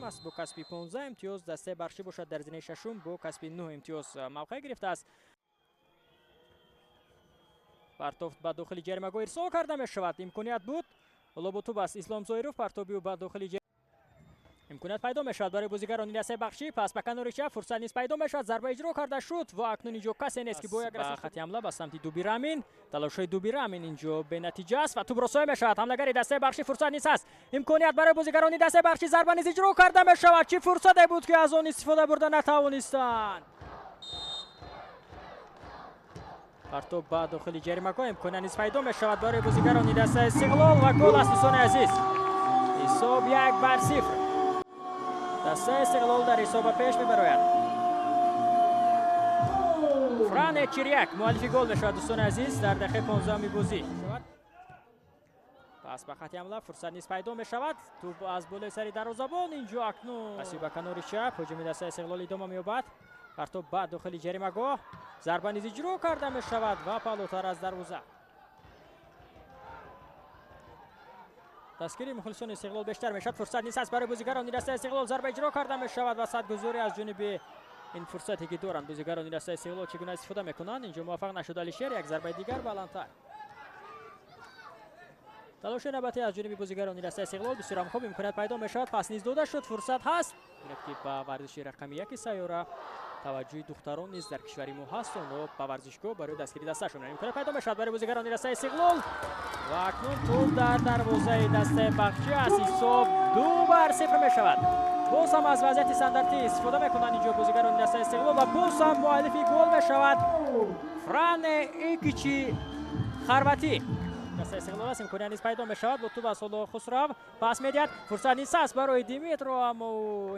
аст бо касби 15 имтиёз, дастаи Бахшӣ бошад дар зинаи шашум бо касби 9 имтиёз мавқеъ гирифтааст. Партофт ба дохили ҷаримагоҳ ирсол карда мешавад. Имконият буд. Ҳоло бо тӯб аст Ислом Зоиров, партоби ӯ ба дохили имконият пайдо мешавад барои бозигарони дастаи Бахшӣ. Пас ба канори чап фурсат низ пайдо мешавад. Зарба иҷро карда шуд ва акнун инҷо касе нест, ки бо як ба хати ҳамла ба самти Дубирамин. Талошҳои Дубирамин инҷо бенатиҷа аст ва тӯб росоя мешавад. Ҳамлагари дастаи Бахшӣ, фурсат низ ҳаст. Имконият барои бозигарони дастаи Бахшӣ, зарба низ иҷро карда мешавад. Чӣ фурсате буд, ки аз он истифода бурда натавонистанд. Партоб ба дохили ҷаримагоҳ, имконият низ пайдо мешавад барои бозигарони дастаи Истиқлол ва гол аст, дӯстони азиз. Ҳисоб 1-0. Дастаи Истиқлол дар ҳисоба пеш мебарояд. Фране Чиряк муаллифи гол мешавад, дӯстони азиз, дар дақиқаи 15-уми бозӣ. Пас ба хати ҳамла фурсат низ пайдо мешавад. Тӯб аз болои сари дарвозабон инҷо акнун паси ба канори чап ҳуҷуми дастаи Истиқлол идома меёбад. Партоб ба дохили ҷаримагоҳ, зарба низ иҷро карда мешавад ва паҳлӯтар аз дарвоза. Дастгирии мухлисони Истиқлол бештар мешавад. Фурсат низ ҳаст барои бозигарони дастаи Истиқлол. Зарба иҷро карда мешавад ва садгузорӣ аз ҷониби ин фурсате ки доранд бозигарони дастаи Истиқлол чӣ гуна истифода мекунанд. Инҷо муваффақ нашуд Алишер. Як зарбаи дигар баландтар. Талоши навбатӣ аз ҷониби бозигарони дастаи Истиқлол бисёрам хуб, имконият пайдо мешавад. Пас низ дода шуд, фурсат ҳаст. Бинед, ки ба варзиши рақами 1 сайёра таваҷҷӯҳи духтарон низ дар кишвари мо ҳаст. Онҳо ба варзишгоҳ барои дастгирии дасташон. Имконият пайдо мешавад барои бозигарони дастаи Истиқлол ва акнун тӯб дар дарвозаи дастаи Бахшӣ аст. Ҳисоб 2-0 мешавад. Боз ҳам аз вазъияти стандартӣ истифода мекунанд инҷо бозигарони дастаи Истиқлол ва боз ҳам муаллифи гол мешавад Фране Икичи хорватӣ. Дастаи Истиқлол аст, имконият низ пайдо мешавад. Бо тӯб аз ҳоло Хусрав пас медиҳад. Фурсат низ ҳаст барои Димитро, аммо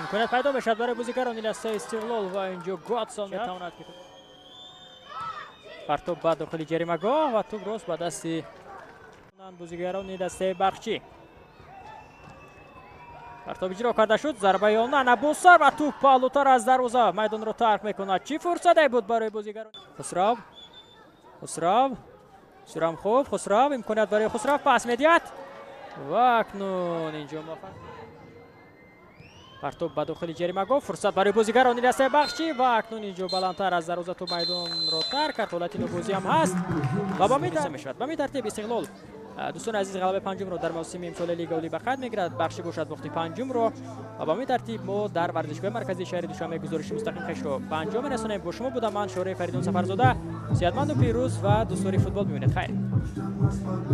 имконият пайдо мешавад барои бозигарони дастаи Истиқлол ва инҷо Готсон метавонад ки партоб ба дохили ҷаримагоҳ ва тӯб рост ба дасти бозигарони дастаи Бахшӣ. Партоб иҷро карда шуд. Зарбаи она набосар ва тӯб паҳлӯтар аз дарвоза майдонро тарк мекунад. Чӣ фурсате буд барои бозигарон. Хусрав, Хусрав, бисёрам хуб. Хусрав, имконият барои Хусрав, пас медиҳад ва акнун инҷо муваффақ. Партоб ба дохили ҷаримагоҳ, фурсат барои бозигарони дастаи Бахшӣ ва акнун инҷо баландтар аз дарвоза тӯб майдонро тарк кард. Ҳолати нобозӣ ҳам ҳаст ва ба мешавад. Ба тартиб Истиқлол, дӯстони азиз, ғалабаи панҷумро дар мавсими имсолаи Лигаи Олӣ ба қайд мегирад. Бахшӣ бошад бохти панҷумро ва ба тартиб мо дар варзишгоҳи марказии шаҳри Душанбе гузориши мустақим хешро ба анҷом мерасонем. Бо шумо будам ман, Шораи Фаридун Сафарзода. Сиҳатманду пирӯз ва дӯстдори футбол бимонед. Хайр.